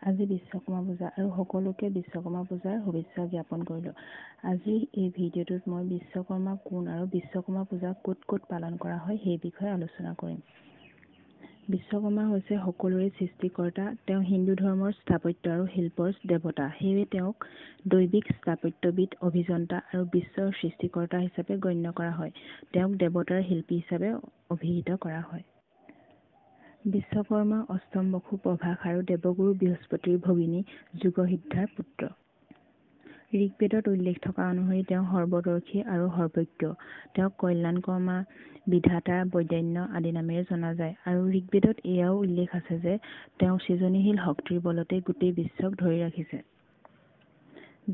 আজি বিশ্বকৰ্মা পূজা আৰু সকলোকে বিশ্বকৰ্মা পূজাৰ শুভেচ্ছা জ্ঞাপন কৰিলোঁ। আজি এই ভিডিঅ'টোত মই বিশ্বকৰ্মা কোন আৰু বিশ্বকৰ্মা পূজা ক'ত ক'ত পালন কৰা হয় সেই বিষয়ে আলোচনা কৰিম। বিশ্বকৰ্মা হৈছে সকলোৰে সৃষ্টিকৰ্তা। তেওঁ হিন্দু ধৰ্মৰ স্থাপত্য আৰু শিল্পৰ দেৱতা। সেয়ে তেওঁক দৈৱিক স্থাপত্যবিদ, অভিযন্তা আৰু বিশ্বৰ সৃষ্টিকৰ্তা হিচাপে গণ্য কৰা হয়। তেওঁক দেৱতাৰ শিল্পী হিচাপে অভিহিত কৰা হয়। বিশ্বকৰ্মা অষ্টম বসু প্ৰভাস আৰু দেৱগুৰু বৃহস্পতিৰ ভগিনী যোগসিদ্ধাৰ পুত্ৰ। ঋগ্বেদত উল্লেখ থকা অনুসৰি তেওঁ সৰ্বদৰ্শী আৰু সৰ্বজ্ঞ। তেওঁক কল্যাণকৰ্মা, বিধাতা, বৈদান্য আদি নামেৰে জনা যায়। আৰু ঋগ্বেদত এয়াও উল্লেখ আছে যে তেওঁ সৃজনীশীল শক্তিৰ বলতেই গোটেই বিশ্বক ধৰি ৰাখিছে।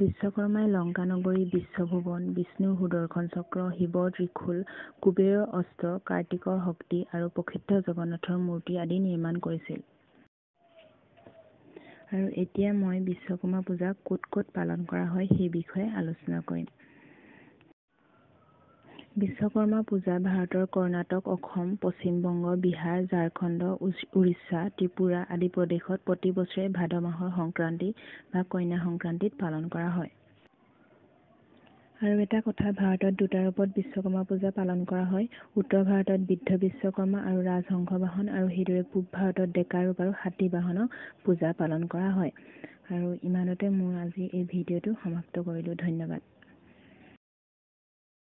বিশ্বকৰ্মাই লংকা নগৰী, বিশ্বভুৱন, বিষ্ণুৰ সুদৰ্শন চক্ৰ, শিৱৰ ত্ৰিশূল, কুবেৰৰ অস্ত্ৰ, কাৰ্তিকৰ শক্তি আৰু প্ৰসিদ্ধ জগন্নাথৰ মূৰ্তি আদি নিৰ্মাণ কৰিছিল। আৰু এতিয়া মই বিশ্বকৰ্মা পূজা ক'ত ক'ত পালন কৰা হয় সেই বিষয়ে আলোচনা কৰিম। বিশ্বকৰ্মা পূজা ভাৰতৰ কৰ্ণাটক, অসম, পশ্চিমবংগ, বিহাৰ, ঝাৰখণ্ড, উৰিষ্যা, ত্ৰিপুৰা আদি প্ৰদেশত প্ৰতি বছৰে ভাদ মাহৰ সংক্ৰান্তি বা কন্যা সংক্ৰান্তিত পালন কৰা হয়। আৰু এটা কথা, ভাৰতত দুটা ৰূপত বিশ্বকৰ্মা পূজা পালন কৰা হয়। উত্তৰ ভাৰতত বৃদ্ধ বিশ্বকৰ্মা আৰু ৰাজহংস বাহন আৰু সেইদৰে পূব ভাৰতত ডেকা ৰূপ আৰু হাতী বাহনৰ পূজা পালন কৰা হয়। আৰু ইমানতে মোৰ আজি এই ভিডিঅ'টো সমাপ্ত কৰিলোঁ। ধন্যবাদ।